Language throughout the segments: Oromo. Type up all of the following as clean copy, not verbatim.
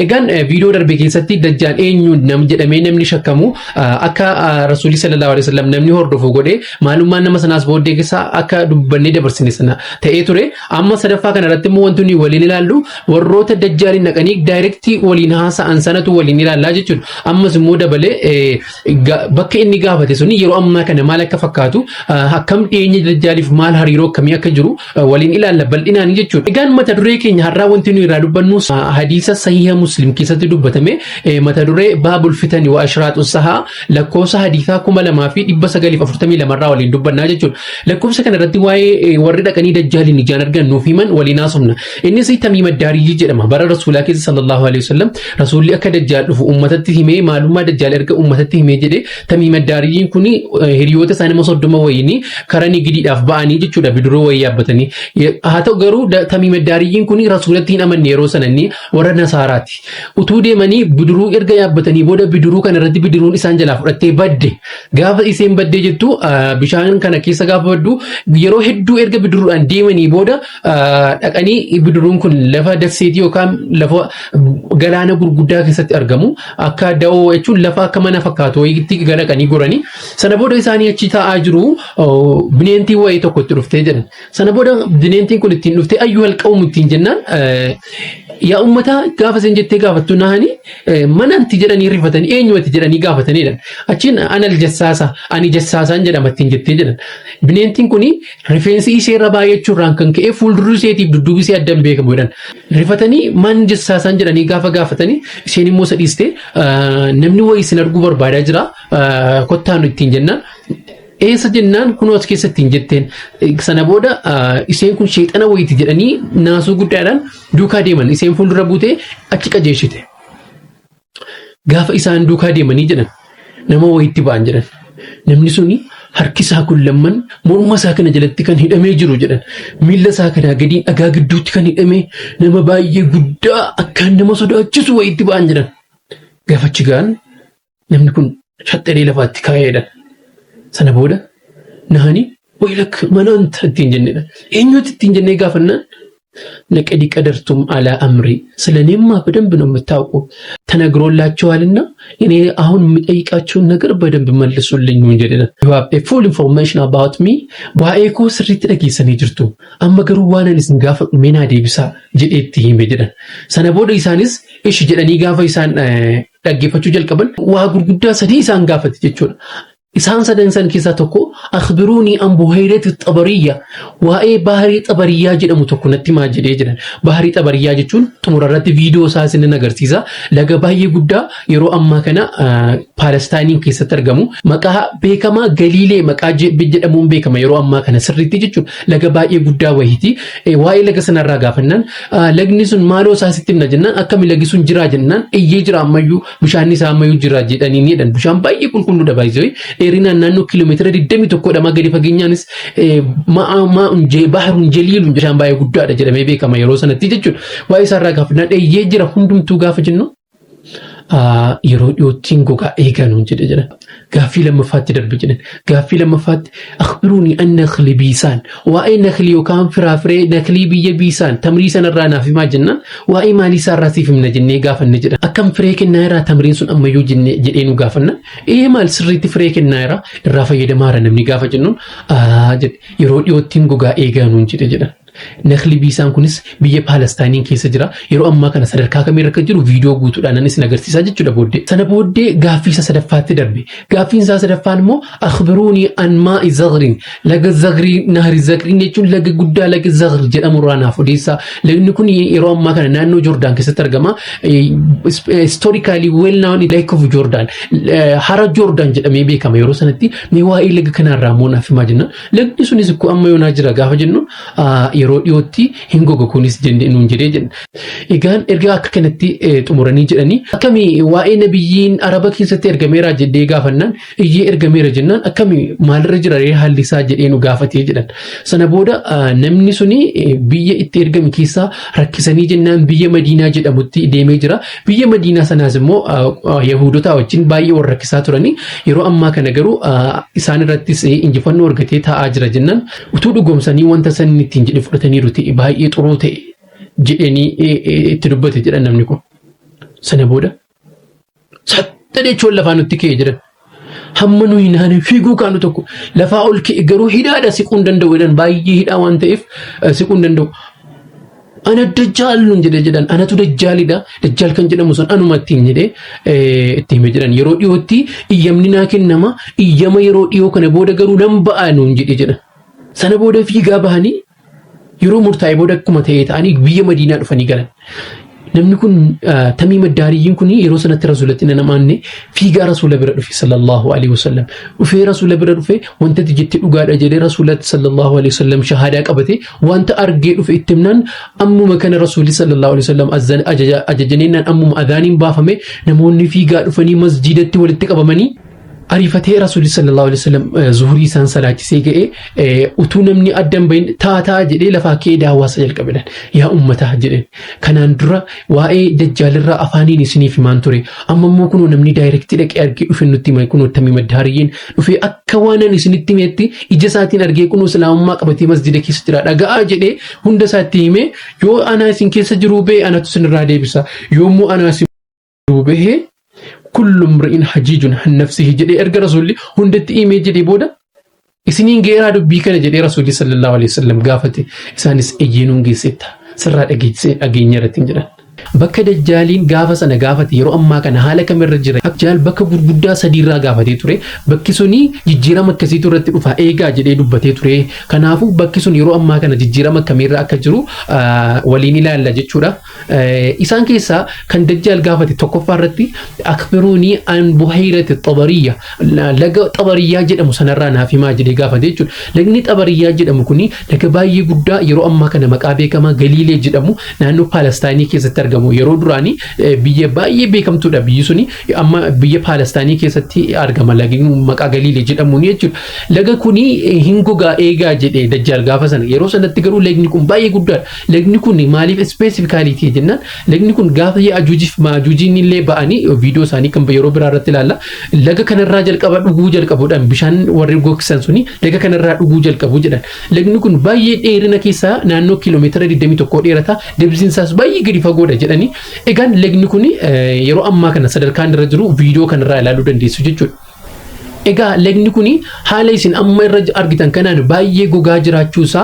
Egaan viidiyoo darbe keessatti Dajjaal eenyu nam jedhamee namni shakkamu akka Rasuulli sallallahu alaihi wasallam namni hordofu godhee maalummaan nama sanaas booddee keessa akka dubbannee dabarsine sana ta'ee ture. Amma sadaffaa kana irratti immoo wanti nuyi waliin ilaallu warroota Dajjaaliin dhaqanii daayirektii waliin haasa'an sanatu waliin ilaallaa jechuudha. Ammas immoo dabalee bakka inni gaafate suni yeroo ammaa kana maal akka fakkaatu, akkam dhiyeenya Dajjaaliif maal hariiroo akkamii akka jiru waliin ilaalla bal'inaan jechuudha. Egaan mata duree keenya har'aa wanti nuyi irraa dubbannu hadiisa Sahiha Muslim keessatti dubbatame, mata duree baabul fitani wa ashraaxu sahaa, lakkoofsa hadiisaa 2942 irraa waliin dubbannaa jechuudha. Lakkoofsa kana irratti waa'ee warri dhaqanii Dajjaaliin ijaan argan nuuf himan waliin haasofna. Innis Tamiim Addaariyyii jedhama. Bara Rasuulaa keessa sallallahu alaihi wasallam Rasuulli akka Dajjaal dhufu uummatatti himee, maalummaa Dajjaal erga uummatatti himee jedhee, Tamiim Addaariyyiin kun hiriyoota isaanii nama 30 wayiinii karaa nigidiidhaaf ba'anii jechuudha, bidiruu wayii yaabbatanii. Haa ta'u garuu Tamiim Addaariyyiin kun Rasuulatti hin amanne, yeroo sana inni warra Nasaaraati. Utuu deemanii bidiruu erga yaabbatanii booda bidiruu kana irratti bidiruun isaan jalaa fudhattee badde. Gaafa isheen baddee jettu, bishaan kana keessa gaafa baddu, yeroo hedduu erga bidiruudhaan deemanii booda dhaqanii bidiruun kun lafa dasseetii yookaan lafa galaana gurguddaa keessatti argamu, akka da'oo jechuun lafa akka mana fakkaatu wayiitti dhaqanii goranii, sana booda isaanii achi taa'aa jiru bineentiin wayii tokko itti dhuftee jedhan. Sana booda bineentiin kun ittiin dhuftee ayyuhal qawmu ittiin jennaan, yaa ummata gaafa isin jettee gaafattu nahanii mananti jedhanii rifatanii, eenyuati jedhanii gaafataniidha. Achiin anal jassaasa, ani jassaasaan jedhama ittiin jettee jedhan. Bineentiin kun rifeensi ishee irra baay'achuurraan kan ka'e fuuldurri isheetiif dudduubi ishee adda hin beekamu jedhan. Rifatanii man jassaasaan jedhanii gaafa gaafatanii, isheen immoo isa dhiistee, namni wayii isin arguu barbaadaa jira, kottaa nu ittiin jennaan, eessa jennaan, kunoo as keessa ittiin jetteen. Sana booda isheen kun sheexana wayiiti jedhanii naasuu guddaadhaan duukaa deeman. Isheen fuuldura buutee achi qajeelchite. Gaafa isaan duukaa deemanii jedhan nama wayiitti ba'an jedhan. Namni suni harki isaa kun lamman morma isaa kana jalatti kan hidhamee jiru jedhan. Miilla isaa kanaa gadiin dhagaa gidduutti kan hidhamee, nama baay'ee guddaa akkaan nama sodaachisu wayiitti ba'an jedhan. Gaafa achi ga'an namni kun shaxxalee lafaatti kaa'eedha. Sana booda nahanii waylak manaanta ittiin jennedha. Eenyuuti ittiin jennee gaafannaan, ለቀዲ ቀደርቱም አላ አምሪ ስለኔማ በደንብ ነው የምታውቁ፣ ተነግሮላችኋልና እኔ አሁን የምጠይቃችሁን ነገር በደንብ መልሱልኝ jedhe. You have a full information about me. Waa'ee koo sirriitti dhageessanii jirtu. Amma garuu waan ani isin gaafadhu mee naa deebisaa jedhee itti hime jedhan. Sana booda isaanis ishi jedhanii gaafa isaan dhaggeeffachuu jalqaban waa gurguddaa sadii isaan gaafate jechuudha. Isaan sadan san keessaa tokko akhbiruunii an buhayrati xabariyya, waa'ee baharii xabariyyaa jedhamu tokko natti himaa jedhee jedhan. Baharii xabariyyaa jechuun xumura irratti viidiyoo isaa isin agarsiisa. Laga baay'ee guddaa yeroo ammaa kana Paalestaayiniin keessatti argamu. Maqaa beekamaa Galiilee maqaa jedhamuun beekama yeroo ammaa kana sirriitti jechuudha. Laga baay'ee guddaa wayiiti. Waa'ee laga sanarraa gaafannaan, lagni sun maaloo isaa sitti himna jennaan, akkami lagi sun jiraa jennaan, eeyyee jira, ammayyuu bishaan isaa ammayyuu jira jedhanii ni jedhan. Bishaan baay'ee qulqulluudha baay'ee. Dheerinaan naannoo kiiloomeetira 21 dha, gadi fageenyaanis baharun jaliilun, bishaan baay'ee guddaadha jedhamee beekama yeroo sanatti jechuudha. Waa'ee isaarraa gaafannaan, eeyyee jira hundumtuu gaafa jennu, yeroo dhiyootti gogaa eeganuun jedhe jedhan. Gaaffii lammaffaatti darbe jedhan. Gaaffii lammaffaatti akhbiruuni an nakhli biisaan, waa'ee nakhli yookaan firaafiree naklii biyya biisaan tamrii sanarraa naaf himaa jennaan, waa'ee maalii isaarraa siif himna jennee gaafanne jedhan. Akkam firee kennaa irraa tamriin sun ammayyuu jennee jedhee nu gaafanna. Ee, maal sirriitti firee kennaa irraa irraa fayyadamaa jira namni gaafa jennuun, jedhe, yeroo dhiyootti gogaa eeganuun jedhe jedhan. Nakhli biisaan kunis biyya Paalestaayiniin keessa jira. Yeroo ammaa kana sadarkaa kamiirra akka jiru viidiyoo guutuudhaan isin agarsiisaa jechuudha booddee. Sana booddee gaaffii isa sadaffaatti darbe. Gaaffiin isaa sadaffaan immoo akhbiruunii an maa'i zagriin, laga zagrii, nahri zagriin jechuun laga guddaa laga zagr jedhamu irraa naaf odeessaa. Lagni kun yeroo ammaa kana naannoo Jordaan keessatti argama. Historically well known Lake of Jordan. Hara Jordan jedhamee beekama yeroo sanatti. Mee waa'ee laga kanarraa immoo naaf himaa jennaan. Lagni sunis akkoo amma yoonaa jira gaafa jennu, yeroo dhiyootti hin goga kunis jennee nuun jedhee jenna. Egaan erga akka kanatti xumuranii jedhanii, akkamii waa'ee nabiyyiin Araba keessatti ergameera jedhee gaafannaan, iyyee ergameera jennaan, akkamii maalirra jira haalli isaa jedhee nu gaafatee jedhan. Sana booda namni suni biyya itti ergame keessaa rakkisanii jennaan biyya Madiinaa jedhamutti deemee jira. Biyya Madiinaa sanaas immoo Yahudotaa wajjin baay'ee wal rakkisaa turanii, yeroo ammaa kana garuu isaan irrattis injifannoo argatee taa'aa jira jennaan, utuu dhugoomsanii wanta sanni ittiin jedhe fudhataniiru ta'e baay'ee xuruu ta'e jedhanii itti dubbate jedhan namni kun. Sana booda saxxa jechuun lafaa nutti ka'e jedhan. Hamma nuyi naane fiiguu kaanu tokko lafaa ol ka'e, garuu hidhaadha, siquu hin danda'u jedhan. Baay'ee hidhaa waan ta'eef siquu hin danda'u. "Ana Dajjaal" nun jedhe jedhan. "Anatu Dajjaalidha. Dajjaal kan jedhamu sun anuma" ittiin jedhee itti hime jedhan. "Yeroo dhiyootti iyyamni naa kennama. Iyyama yeroo dhiyoo kana booda garuu nan ba'a" nuun jedhe jedhan. Sana booda fiigaa bahanii yeroo murtaa'e booda akkuma ta'ee ta'anii biyya Madiinaa dhufanii galan. Namni kun Tamiim Addaariyyiin kun yeroo sanatti Rasuulatti nan amaanne. Fiigaa Rasuula bira dhufe sallallahu alaihi wasallam. Dhufee Rasuula bira dhufe, "Wanta ati jette dhugaadha" jedhee Rasuulatti sallallahu alaihi wasallam shahaadaa qabate. Wanta argee dhufe itti himnaan, ammuma kana Rasuulli sallallahu alaihi wasallam ajajaniinaan ammuma adhaaniin baafame. Namoonni fiigaa dhufanii masjiidatti walitti qabamanii, ariifatee Rasuulli sallallahu alaihi wasallam zuhurii isaan salaachisee ga'ee, utuu namni adda hin bahin taataa jedhee lafaa ka'ee daawwaasa jalqabeedhaan. "Yaa uummataa," jedheen, "kanaan dura waa'ee Dajjaalirraa afaaniin isiniif himaan ture. Amma immoo kunoo namni direct dhaqee argee dhufe nutti hime. Kunoo Tamiim Addaariyyiin dhufee akka waan ani isinitti himetti ija isaatiin argee kunoo Islaamummaa qabatee masjida keessa jira. Dhaga'aa" jedhee hunda isaatti hime. "Yoo anaa isin keessa jiruu ba'e, anatu isinirraa deebisa. Yoommoo anaa isin jiruu bahee, kullu mri'in hajiijun an nafsihi" jedhee erga Rasuulli hundatti himee jedhee booda, "Isiniin geeraa dubbii kana?" jedhee Rasuulli sallallahu alaihi wasallam gaafate. Isaanis, "Eyyeenuun geessetta, sirraa dhageessee dhageenya" irratti hin jedhan. Bakka Dajjaaliin gaafa sana gaafate yeroo ammaa kana haala kamirra jira? Dajjaal bakka gurguddaa sadiirraa gaafatee ture. Bakki suni jijjiirama akkasiitu irratti dhufa eegaa jedhee dubbatee ture. Kanaafuu bakki sun yeroo ammaa kana jijjiirama akkamiirra akka jiru waliin ilaalla jechuudha. Isaan keessaa kan Dajjaal gaafate tokkoffaa irratti "Akbiruunii an buhayrati Xabariyya", laga Xabariyyaa jedhamu sanarraa naaf himaa jedhee gaafate jechuudha. Lagni Xabariyyaa jedhamu kuni laga baay'ee guddaa yeroo ammaa kana maqaa beekamaa Galiilee jedhamu naannoo Paalastaayinii keessatti argamu. Yeroo duraanii biyya baay'ee beekamtuudha biyyi suni, amma biyya Paalastaayinii keessatti argama lagni maqaa Galiilee jedhamuun jechuudha. Laga kuni hin gogaa eegaa jedhee Dajjaal gaafa sana. Yeroo sanatti garuu lagni kun baay'ee guddaadha. Lagni kun maaliif specifically jennaan, lagni kun gaafa Yaajuujiif Maajuujiin illee ba'anii, viidiyoo isaanii kan yeroo biraa irratti ilaalla. Laga kanarraa jalqaba dhuguu jalqabuudhaan bishaan warri gogsan suni laga kanarraa dhuguu jalqabu jedhan. Lagni kun baay'ee dheerina keessaa naannoo kiiloomeetira 21 dheerata. Depthiin isaas baay'ee gadi fagoodha jedhanii. Egaan lagni kun yeroo ammaa kana sadarkaan irra jiru viidiyoo kanarraa ilaaluu dandeessu jechuudha. Egaa lagni kun haala isin amma irra argitan kanaan baay'ee gogaa jiraachuusaa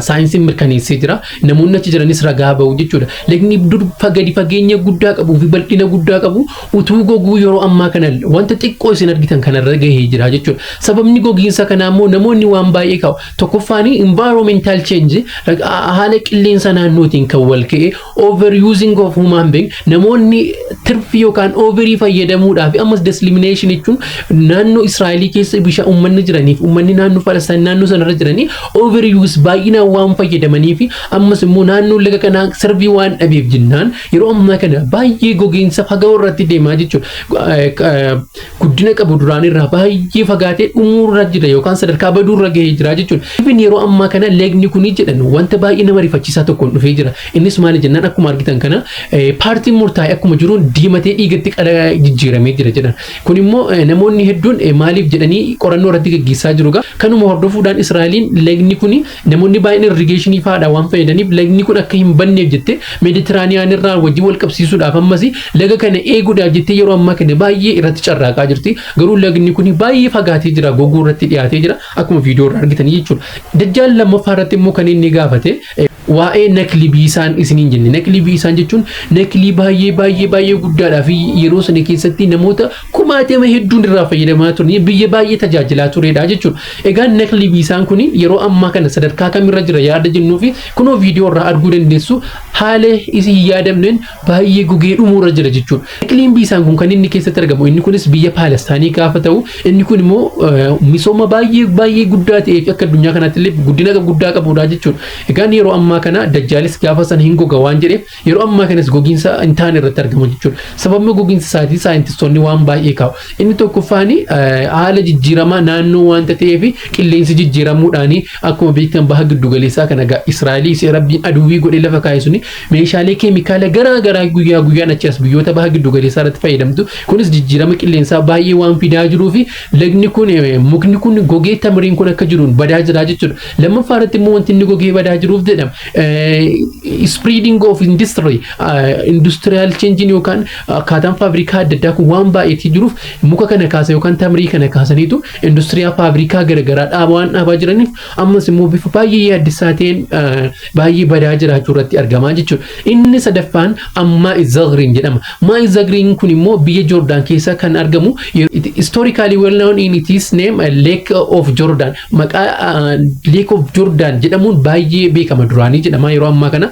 saayinsiin mirkaneessee jira. Namoonni achi jiranis ragaa bahu jechuudha. Lagni dur gadi fageenya guddaa qabuu fi bal'ina guddaa qabu utuu goguu yeroo ammaa kana wanta xiqqoo isin argitan kanarra gahee jira jechuudha. Sababni gogiinsa kanaa immoo namoonni waan baay'ee qabu. Tokkoffaan environmental change, haala qilleensa naannootiin kan wal ka'e, overusing of human being, namoonni tirfii yookaan overii fayyadamuudhaaf, ammas desalination jechuun naannoo Israa'elii keessa bishaan uummanni jiraniif uummanni naannoo Falastiin naannoo sanarra jiranii overuse, baay'inaan waan fayyadamanii fi ammas immoo naannoo laga kanaa sirbii waan dhabeef jennaan yeroo ammaa kana baay'ee gogiinsa fagoo irratti deemaa jechuudha. Guddina qabu duraan irraa baay'ee fagaatee dhumuurra jira yookaan sadarkaa baduurra gahee jira jechuudha. Even yeroo ammaa kana lagni kuni jedhan wanta baay'ee nama rifachiisaa tokkoon dhufee jira. Innis maali jennaan, akkuma argitan kana partiin murtaa'e akkuma jiruun diimatee dhiigatti qala jijjiiramee jira jedhan. Kun immoo namoonni hedduun maaliif jedhanii qorannoo irratti gaggeessaa jiru gaa. Kanuma hordofuudhaan Israa'eliin lagni kuni namoonni baay'een irrigationii fa'aadha waan fayyadaniif lagni kun akka hin banneef jettee, Meeditiraaniyaan irraa wajjin wal qabsiisuudhaaf, ammas laga kana eeguudhaaf jettee yeroo ammaa kana baay'ee irratti carraaqaa jirti. Garuu lagni kun baay'ee fagaatee jira, goguu irratti dhiyaatee jira akkuma viidiyoo irraa argitanii jechuudha. Dajjaal lammaffaa irratti immoo kan inni gaafate waa'ee nakli biisaan isiniin jenne. Nakli biisaan jechuun naklii baay'ee baay'ee baay'ee guddaadhaa fi yeroo sana keessatti namoota kumaatama hedduun irraa fayyadamaa turan, biyya baay'ee tajaajilaa turedha jechuudha. Egaa nakli biisaan kun yeroo ammaa kana sadarkaa kamirra jira yaada jennuu fi kunoo viidiyoo irraa arguu dandeessu, haala isin hin yaadamneen baay'ee gogee dhumuurra jira jechuudha. Nakliin biisaan kun kan inni keessatti argamu inni kunis biyya Paalastaanii gaafa ta'u, inni kun immoo misooma baay'ee baay'ee guddaa ta'ee fi akka addunyaa kanaatti illee guddina guddaa qabudha jechuudha. Egaan yeroo ammaa kana Dajjaalis gaafa sana hin goga waan jedheef yeroo ammaa kanas gogiinsa hin taane irratti argama jechuudha. Sababni gogiinsa isaatii saayintistoonni waan baay'ee kaa'u. kaa'u. Inni tokkoffaan haala jijjiiramaa naannoo waanta ta'eef, qilleensi jijjiiramuudhaan, akkuma beektan baha giddugaleessaa kana egaa Israa'elii ishee Rabbiin aduwwii godhee lafa kaa'e suni meeshaalee keemikaala garaa garaa guyyaa guyyaan achi as biyyoota baha giddugaleessaa irratti fayyadamtu. Kunis jijjiirama qilleensaa baay'ee waan fidaa jiruu fi lagni kun, mukni kun gogee, tamiriin kun akka jiruun badaa jira jechuudha. Lammaffaa irratti immoo wanti inni gogee badaa jiruuf jedhama, spreading of industry, industrial change yookaan akkaataan faabrikaa adda addaa kun waan baay'eetii jiruuf, muka kana kaasa yookaan tamirii kana kaasaniitu industriyaa faabrikaa garaagaraa dhaabaa waan dhaabaa jiraniif, ammas immoo bifa baay'ee yaaddessaa ta'een baay'ee badaa jiraachuu irratti argamaa jechuudha. Inni sadaffaan ammaa Zagriin jedhama. Maa'i Zagriin kun immoo biyya Joordaan keessa kan argamu, historically well known in its name, Lake of Jordan, maqaa Lake of Jordan jedhamuun baay'ee beekama duraanii jedhama. Yeroo ammaa kana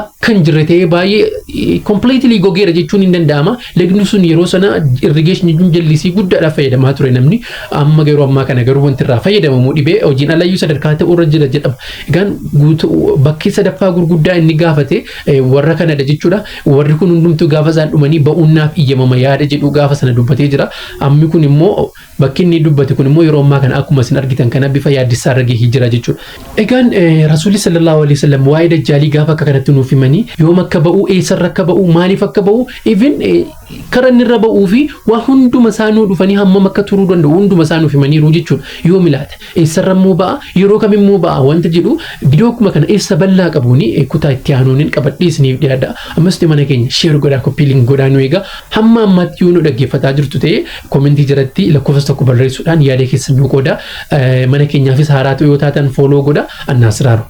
akka hin jirre ta'ee baay'ee completely gogeera jechuun hin danda'ama. Lagni sun yeroo sana irrigation jechuun jallisii guddaadhaaf fayyadamaa ture namni. Amma yeroo ammaa kana garuu wanti irraa fayyadamamu dhibee hojiin alayyuu sadarkaa ta'uu irra jira jedhama. Egaan bakki sadaffaa gurguddaa inni gaafate warra kanadha jechuudha. Warri kun hundumtuu gaafa isaan dhumanii ba'uunnaaf iyyamama yaada jedhu gaafa sana dubbatee jira. Ammi kun immoo, bakki inni dubbate kun immoo yeroo ammaa kana akkuma isin argitan kana bifa yaaddessaa irra gahee jira jechuudha. Egaan Rasuulli sallallahu alaihi wasallam waa'ee dajjaalii gaafa akka kanatti nuuf himanii, yoom akka ba'u, eessarra akka ba'u, maaliif akka ba'u, even karaa inni irra ba'uu fi waa hunduma isaa nuu dhufanii hammam akka turuu danda'u hunduma isaa nuuf himaniiru jechuudha. Yoom ilaata? Eessarra immoo ba'a? Yeroo kam immoo ba'a? Wanta jedhu viidiyoo akkuma kana ibsa bal'aa qabuuni kutaa itti aanuun qabadhee isiniif dhiyaadha. Ammas mana keenya share godhaa, copy link godhaa nu egaa. Hamma ammaatti yoo nu dhaggeeffataa jirtu ta'e, comment jalatti lakkoofsa 1 barreessuudhaan yaada keessan nu qooda. Mana keenyaafis haaraa yoo taatan follow godha. Annaas raaru.